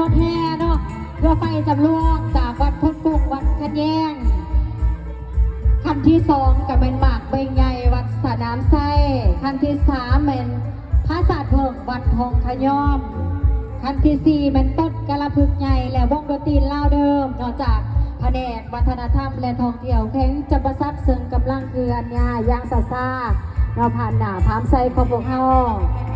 ລົດແຫ່ເນາະ ເພື່ອໄຟຈຳລວງຈາກວັດໂພນກຸງ ວັດຂະແຍງ. ຄັນທີສອງກໍແມ່ນໝາກເບັງໃຫຍ່ ວັດສະໜາມໄຊ. ຄັນທີສາມແມ່ນຜາສາດເຜິ້ງ ວັດຫົງຂະຍອມ. ຄັນທີສີ່ແມ່ນຕົ້ນກາລະພຶກໃຫຍ່ ແລະ ວົງດົນຕີລາວເດີມເນາະ ຈາກພະແນກວັດທະນະທຳ ແລະ ທ່ອງທ່ຽວແຂວງຈຳປາສັກ ເຊິ່ງກຳລັງເຄື່ອນຍ້າຍຢ່າງຊ້າໆເນາະ ຜ່ານໜ້າພາມໄຊຂອງພວກເຮົາ.